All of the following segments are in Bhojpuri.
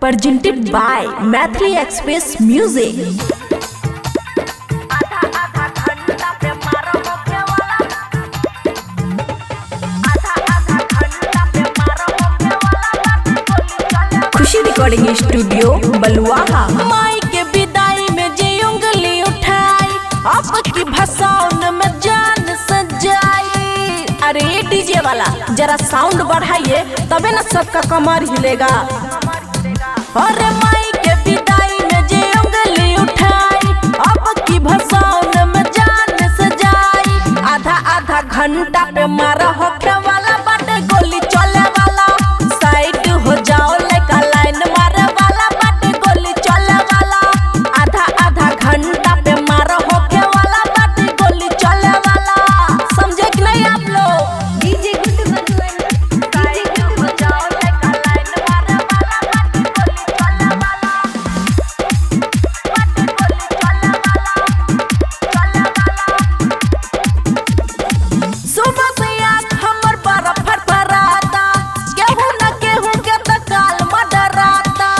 Presented by Maithili Express Music. Khushi recording studio Baluaha. माई के विदाई में जे उंगली उठाई, आपकी भसाउन में जान सजाई। अरे डीजे वाला जरा साउंड बढ़ाइए तबे ना सबका कमर हिलेगा। अरे माई के विदाई में जे उंगली उठाई, आपकी भसाउन में जान सजाई। आधा आधा घंटा पे मारा होखे वाला बाटे गोली चले वाला। साइड हो जाओ लड़का लाइन मारे वाला बाटे गोली चले वाला। आधा आधा घंटा पे मारा होखे वाला बाटे गोली चले वाला। समझे कि नहीं आप लोग? DJ good Madhuban, DJ good हो जाओ लड़का लाइन मारे वाला बाटे गोली चले वाला। बाटे गोली चले वाला, चले वाला। सुबह से आँख हमर बड़ा फड़फड़ाता, केहू न केहू के तकाल मडराता।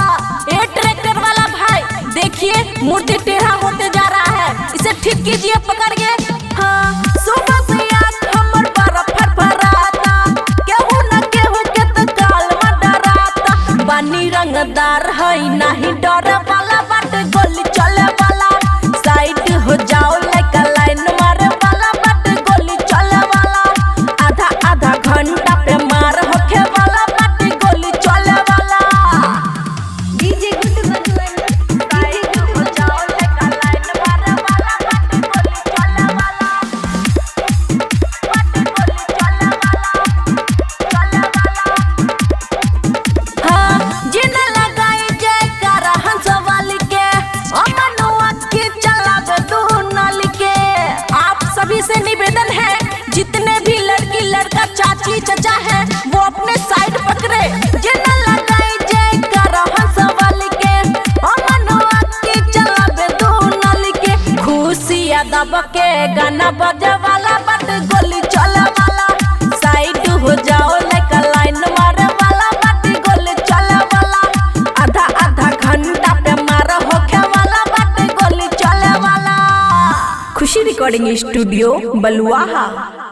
ए ट्रैक्टर वाला भाई देखिए मूर्ति टेढ़ा होते जा रहा है, इसे ठीक कीजिए पकड़िए। हाँ, सुबह से आँख हमर बड़ा फड़फड़ाता, केहू न केहू के तकाल मडराता। बानी रंगदार है नहीं डरे वाला बाटे गोली चले वाला। साइड हो जाओ लड़का लाइन मारे वाला बाटे गोली चले वाला। आधा आधा घंटा पे मार होखे वाला बाटे गोली चले वाला। DJ good Madhuban, DJ good हो जाओ लड़का लाइन मारे वाला बाटे गोली चले वाला। बाटे गोली चले वाला, चले वाला। हाँ, जिन लगाई जयकारा हंसवाली के, अमनुआ के चलावे दू नल के। आप सभी से निवेदन है जितने भी लड़की लड़का चाची चचा है वो अपने साइड पकड़े। जिन लगाई जयकारा हंसवाली के, अमनुआ के चलावे दू नल के। खुशिया दब के गाना बजे वाला बट गोली चले वाला। साइड हो जाओ लड़का लाइन मारे वाला बाटी गोली चले वाला। आधा आधा घंटा पे मार होखे वाला बाटी गोली चले वाला। खुशी रिकॉर्डिंग स्टूडियो बलुआहा।